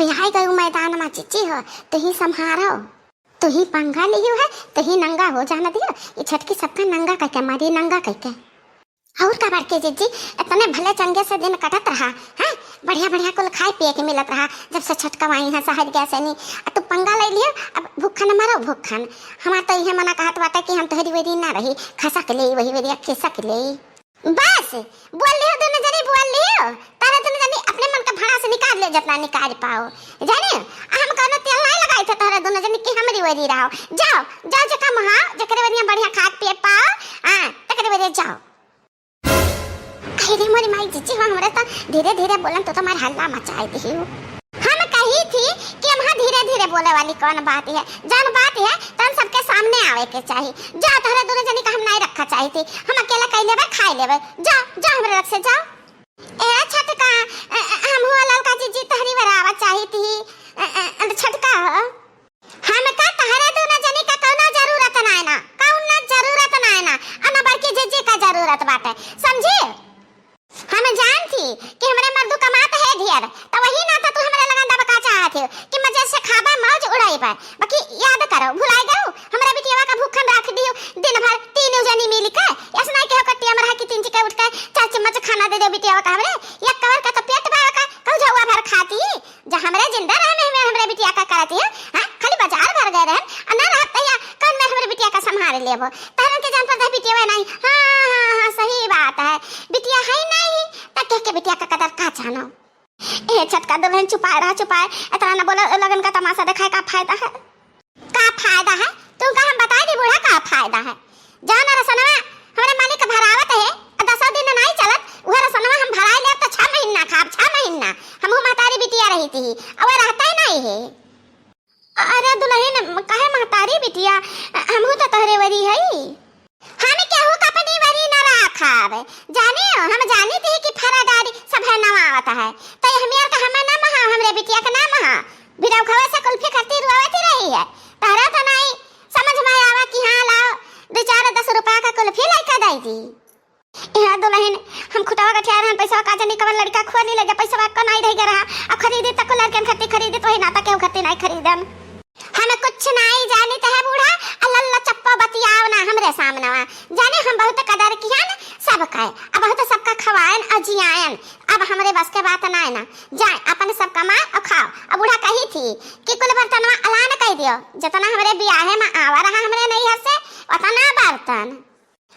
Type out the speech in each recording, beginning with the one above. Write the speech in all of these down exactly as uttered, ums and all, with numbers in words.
बिहाई गयू मैदान मा जिज्जी हो, तुही सम्हारो। तुही पंगा लियो है, तुही नंगा हो जान दियो। ई छटकी सबका नंगा कइके मारी, नंगा कइके। और का बड़की जिज्जी, इतने भले चंगे से दिन कटत रहा, हैं? बढ़िया बढ़िया कुल खाए पिए के मिलत रहा, जब से छटकवाई है सहज गैस नी। आ तू पंगा ले लियो, अब भूखन मरो भूखन। हमार तो इहे मना कहत बाटे कि हम तोहरी वरी ना रही, खसक ले वही वरी खिसक ले। बस, बोल लियो दोनों जनी, बोल लियो। तारे दोनों जनी अपने मन का भड़ास निकाल ले, जितना निकाल पाओ। जाने, हम कौनो तेल नहीं लगाई थे तारे दोनों जनी कि हमरी वरी रहो। जाओ, जाओ, जेका मुहा, जेकरे वरिया बढ़िया खात पिए पाओ, हाँ, तकरे वरिया जाओ। अरे मोरी माई जिज्जी हो, हमरे तो धीरे धीरे बोलन, तो तुम्हार हल्ला मचाए दियो। हम कही थी कि हम धीरे धीरे बोले वाली कौन बात है, जौन बात है तौन सबके सामने आवे के चाही। जा, तोहरे दोनों जनी का हम नहीं रखा चाही थी, हम अकेला कई लेबे, खाई लेबे। जा, जा हमरे लग से जा। ए छटका, अ, अ, हम हुआ ललका जिज्जी तोहरी बराबर चाही थी, अ, अ, अ, छटका हो। हमका तहरे दोनों जनी का कौनो जरूरत नाय ना, कौनो जरूरत नाय ना, आ ना बड़की जिज्जी का जरूरत बाटे, समझी? हम जान थी कि हमरे मर्दू कमात है ढेर, त वही ना त तू हमरे लगन दबका चाहत हो कि मजे से खाबे मौज उड़ाइबे। बाकी याद करो, भुलाए गयो हमरे बिटियावा का भूखन रख दियो दिन भर तीनों जनी मिल के। ऐसा नहीं कहो कट्टिया में रह के तीन चिके उठ के चार चम्मच खाना दे दो बिटियावा का हमरे, या कवर का तो पेट बा का, कहू झौआ भर खाती। जा हमरे जिंदा रहे में, में हमरे बिटिया का करत है, हाँ? खाली बाजार भर गए रहन, आ ना रहत तहिया कौन में हमरे बिटिया का संभाल लेबो? तहरन के जान पर दे बिटिया नहीं। हाँ, हाँ, हाँ, सही बात है। बिटिया है नहीं, त कह के बिटिया का कदर का जानो? ए छटका दुल्हन चुपाए रहा, चुपाए। इतना ना बोलो, लगन का तमाशा दिखाए का फायदा है? का फायदा है? तुमका हम बताई दी बूढ़ा, का फायदा है? जौन रसनवा हमरे मालिक भरावत है, आ दसो दिन नाई चलत, उहे रसनवा हम भराई लेब त छह महीना खाब, छह महीना। हमहू महतारी बिटिया रही थी, अब वो रहता ही नहीं है। अरे दुल्हन, काहे महतारी बिटिया, हमहू त तोहरे वरी हई। हम केहू का अपनी वरी न राखब, जाने हो, हम जानी थी कि फरादारी सब है नवावत है, त हमियार का हमें ना महा, हमरे बिटिया का ना महा। बिरौखवा से कुल्फी खातिर रोवत ही रही है। तहरा तो नहीं समझ में आवा कि हाँ, लाओ, दो चार दस रुपया का कुल्फी लइका दे दी। यहाँ दुल्हन, हम खुटवा गठिया रहन, पैसा का जानी कवन लड़का खुआ नहीं लगे, पैसा का नहीं रह गया रहा। अब खरीदी तक लड़कन खत्ती खरीदी, तो ही नाता केहू खत्ती नहीं खरीदन। हम कुछ नहीं जानी तो है बूढ़ा, आ लल्ला चप्पा बतियाओ ना हमरे सामने। जाने हम बहुत कदर किया ना सबका, अब बहुत सबका खवायन और जियायन। अब हमरे बस के बात ना है ना। जाए, अपन सब कमाए और खाओ। अब बूढ़ा कही थी कि कुल बर्तनवा अलान कह दियो, जितना हमरे बियाहे में आवा रहा हमरे नैहर से, उतना बर्तन।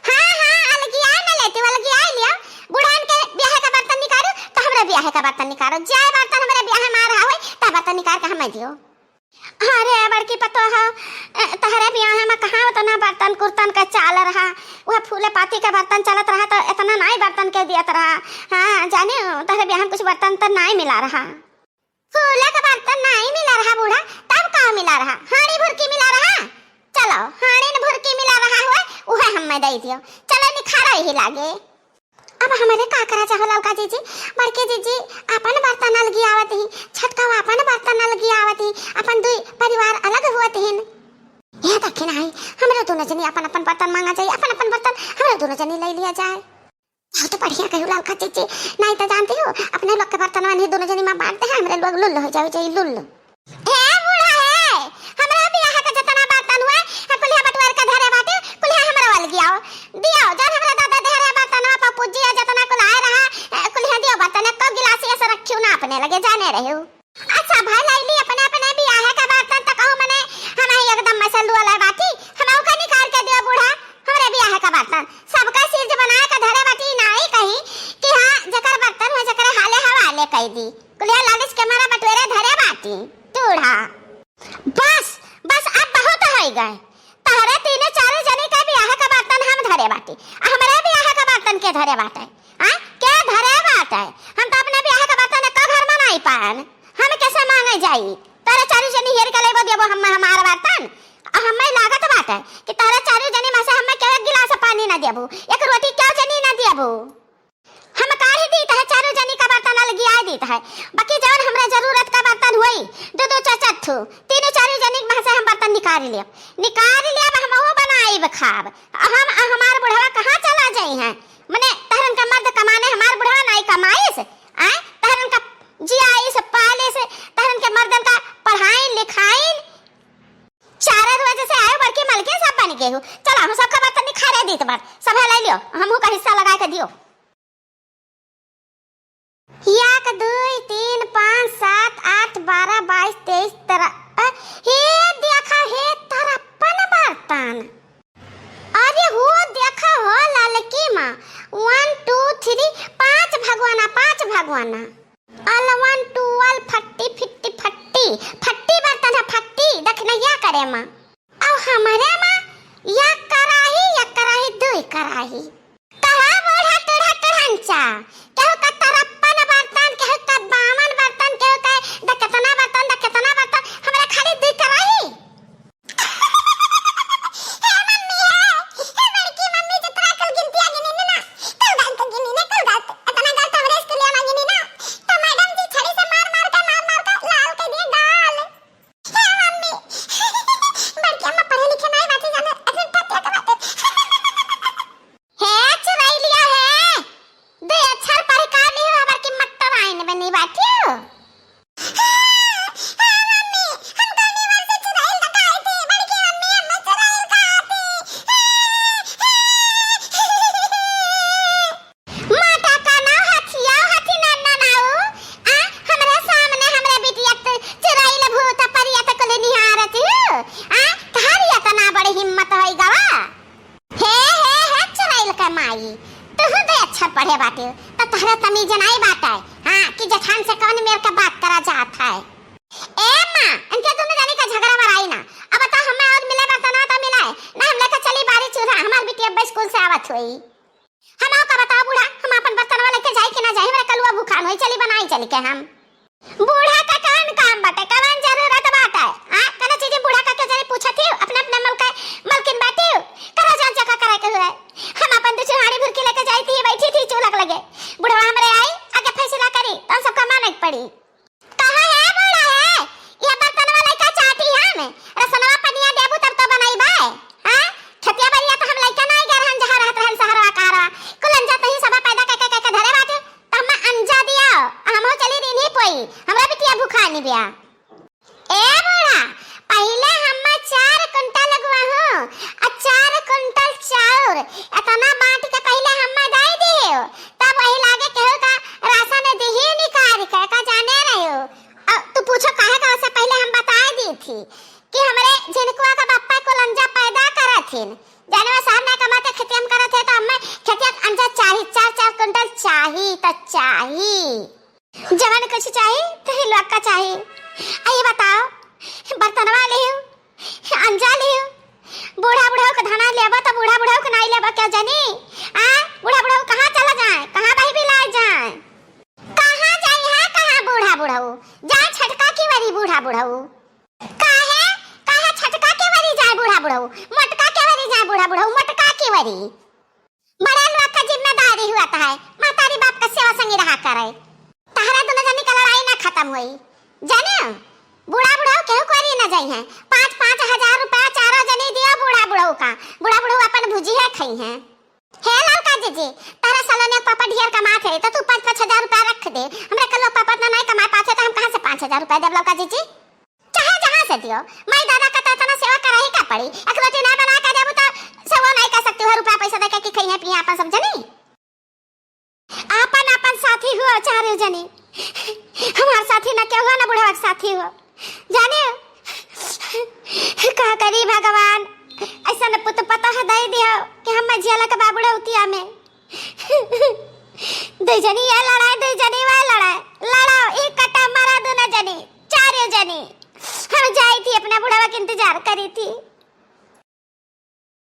हाँ, हाँ, अलगिया न लेती, अलगिया लियो। बूढ़ान के बियाहे का बर्तन निकालो, तो हमरे बियाहे का बर्तन निकालो। जाए बर्तन हमरे बियाहे में आ रहा होई, तो बर्तन निकाल के हमें दियो। अरे बड़की पतोह, ए, तहरे बियाहे में कहाँ उतना बर्तन कुर्तन का चाल रहा? वह फूले पाती का बर्तन चलत रहा, तो इतना नाई बर्तन के दियत रहा। हाँ, जाने, तहरे बियाहे में कुछ बर्तन तो नाई मिला रहा। फूले का बर्तन नाई मिला रहा बूढ़ा, तब का मिला रहा? हाड़ी भुरकी मिला रहा। चलो, हाड़ी न भुरकी मिला रहा हुआ, उहे हमें दे दियो। चलो, निखारा यही लागे। अब हमरे का करा चाहो ललका जीजी, बड़के जीजी अपन बर्तन अलगी आवत ही, छोटका अपन बर्तन अलगी आवत ही, अपन दुई परिवार अलग हुअत हिन। ये देखिन आई, हमरे दोनों जनी अपन अपन बर्तन मांगा जाए, अपन अपन बर्तन हमरे दोनों जनी ले लिया जाए। बहुत बढ़िया कहू ललका जीजी, नहीं तो जानती हो, अपने लोग के बर्तन वानी दोनों जनी माँ बांटते हैं, हमरे लोग लुल्ल हो जाओ जाए, लुल्ल। ए बूढ़ा है, हमरा बियाह के जतना बर्तन हुए, है कुल्हे बटुआर के धरे बाटे, कुल्हे हमरा वाल गियाओ। दियाओ, जौन हमरा दादा धरे बर्तन हुआ, पप्पू जी जतना कुल आए रहा, ए, कुल्हे दियो बर्तन, एको गिलास ऐसे रखियो ना अपने लगे, जाने रहियो। अच्छा भाई, लैली अपने अपने बियाह के बर्तन त कहू मने, हम ही एकदम मसल लुअल है बाटी, हम का निकाल के दियो बूढ़ा, हमरे बियाह के बर्तन, सबका सीज बनाए के धरे बाटी, नाई कही कि हाँ, जकर बर्तन हुए, जकरे हाले हवाले कह दी। कुलिया लालिच के मारा बटुएरे धरे बाटी, टूढ़ा। बस, बस, अब बहुत होइ गए। तहरे तीने चारे जने के बियाह का बर्तन हम धरे बाटी, आ हमरे बियाह का बर्तन के धरे बाटे? हाँ, के धरे बाटे? हम तो अपने बियाह का बर्तन एको घर में नाई पाएन। हम कैसे मांगे जाई? तहरे चारू जनी हेर के लेबो देबो हम हमार बर्तन? आ हमें लागत बाटे कि तहरे चारू जनी में से हमें के एक गिलास पानी ना देबो, एक रोटी के जनी ना देबो। हम काढ़ी दीत है, चारों जनी का बर्तन अलगिया दीत है, बाकी जौन हमरा जरूरत का बर्तन होई, दो दो चार चार ठो, तीनों चारों जनी में से हम बर्तन निकाल लेब, निकाल लेब, हम वो बनाइब खाब। हम, हमार बुढ़वा कहाँ चला जाई हैं? मने तहरन का मर्द कमाने हमार बुढ़वा नाई कमाइस, आय? तहरन का जियाइस, पालिस, तहरन के केहू। चला, हम सबका बर्तन निखारे दीत बार, सभे ले लियो, हमहू का हिस्सा लगाए के दियो। एक, दुई, तीन, पाँच, सात, आठ, बारह, बाईस, तेईस, तेरह, अ, हे देखा, हे तरप्पन बर्तन। अरे हो देखा हो ललकी माँ, one, two, three, पाँच भगवाना, पाँच भगवाना। अलवन टुअल फट्टी फिट्टी फट्टी, फट्टी बर्तन है फट्टी, दखनैया करे माँ। अब हमरे माँ एक कराही, एक कराही, दुई कराही। कहा बूढ़ा टूढ़ा टूढ़ंचा, केहू का तरप्पन बर्तन, केहू का बावन बर्तन, केहू का द केतना बर्तन, द केतना बर्तन, हमरा खाली दुई कराही। हे मम्मी, हे, हे बड़की मम्मी, जितना कुल गिनतिया गिनी ने ना, कुल गलत गिनी ने, कुल गलत। इतना गलत हमरे स्कूलिया में गिनी ना, तो मैडम जी छड़ी से मार मार के, मार मार के लाल कर दिए गाल। हे मम्मी, बड़की अम्मा पढ़े लिखे नहीं बाटी जाने, इतने टटिया के बाटे। हे चुरैलिया हे, दुई अक्षर पढ़ का नहीं हो, हमार की मट्टर आइन में नहीं बाटियो। हाँ, हाँ, मम्मी, हम तो नहीं वर्ष चुरैल का खाए थे, बड़की मम्मी, हम चुरैल खाती। माता का नाव हथिया, हथी ना, ना, नाऊ। आ, हमरे सामने हमरे बिटिया त चुरैल भूत परियत कुल निहारत हो। आ, तहारी इतना बड़ी हिम्मत होई गवा। हे, हे, हे, चुरैल के माई, तुहू दे अक्षर पढ़े बाटे, त तहरा तमीज नाई बाटे, हाँ, कि जेठान से कौन मेर के बात करा जात है। ए माँ, इनके दोनों जनी का झगड़ा मराई ना। अब बताओ, हमें और मिले बर्तनवा तो मिले, ना हम लेके चली बारी चूल्हा, हमार बिटिया अब स्कूल से आवत हुई। हम का बताओ बूढ़ा, हम अपन बर्तनवा लेके जाई कि ना जाई, हमरा कलुआ भूखान होई, चली बनाई चली के हम। बूढ़ा का कौन काम बाटे, कवन जरूरत बाटे? आ, कने चीज बूढ़ा का क्यों जरी पूछत ही, अपने अपने मल के मलकिन बाटी, करा जान चका करे के हुए। हम अपन दो चुहाड़ी भुरकी लेके जाई थी, बैठी थी चूल्हा के लगे। बुढ़वा हमरे आई, आगे फैसला करी, तो हम सबका माने के पड़ी। कहा है बूढ़ा है, ये बर्तनवा लइका चाटी हम, रसनवा पनिया देबू तब तो बनइबे। हाँ? खेतिया बरिया तो हम लइका नाई गए रहन, जहाँ रहत रहन सहरवा कहरवा। कुलंजा तही सभा पैदा कइके कइके धरे बाटे। त हम्मा अंजा दिया, हमहू चली रीन्ही पोई, हमरा बिटिया भुखानी बिया। ए बूढ़ा, पहिले हम्मा चार कुंटल गुआहू, आ चार कुंटल चाउर, एतना बाँट के पहिले हम्मा दाई दियो, तब वही लागे केहू का राशन दिही निकाल के, का जाने रहो। अब तू पूछो काहे का, ओसे पहिले हम बताए दी थी कि हमरे झिनकुआ का बप्पा कुलंजा पैदा करत हिन, जाने वा साहब ना कमाते खेती हम करत है, तो हम्मे खेती अंजा चाही, चार चार कुंटल चाही, त चाही। जवन कुछ चाही, तही लोग का चाही। आ ये बताओ, बर्तनवा लियो, अंजा लियो, बूढ़ा बुढ़ऊ के धना लेबा, त बूढ़ा बुढ़ऊ के नाई लेबा, क्यों जनी? आ, बूढ़ा बुढ़ऊ कहाँ चला जाए, कहाँ बही बिलाए जाए? कहाँ जाई है, कहाँ बूढ़ा बुढ़ऊ? जाए छटका की वरी बूढ़ा बुढ़ऊ। काहे, काहे छटका के वरी जाए बूढ़ा बुढ़ऊ, मोटका के वरी जाए बूढ़ा बुढ़ऊ, मोटका के वरी। बड़े लोग का जिम्मेदारी हुआ त है, महतारी बाप का सेवा संगी रहा करे। तहरा दोनों जनी का लड़ाई ना खत्म होई, जाने? बूढ़ा बुढ़ऊ केहू कोरी ना जाई है। पाँच, पाँच हजार रुपया चारों जनी दियो बूढ़ा बुढ़ऊ का, बूढ़ा बुढ़ऊ अपन भुजी है, खई है। हे ललका जीजी, तहरा सलोनिया के पापा ढेर कमात है, तो तू पाँच, पाँच हजार रुपया रख दे। हमरे कलुआ पापा इतना नहीं कमाए पाते, तो हम कहाँ से पाँच हजार रुपया देब ललका जीजी? चाहे जहाँ से दियो, माई दादा का तो इतना सेवा करही का पड़ी। एक रोटी ना बना के देबू तो सेवा नहीं कर सकती हो, रुपया पैसा दे के कि खइहे पिए अपन सब जनी। आपन आपन साथी हुआ चारों जनी, हमार साथी ना केहू ना बुढ़वा के साथी हुआ, जाने? का करी भगवान, ऐसा न पुत पता है दे दियो कि हम जियाला के बाबुड़ा उतिया में। दो जनी ये लड़ाई, दो जनी वह लड़ाई, लड़ाओ, एक कट्टा मारा दोनों जनी, चारों जनी। हम जाई थी, अपना बुढ़वा के इंतजार करी थी।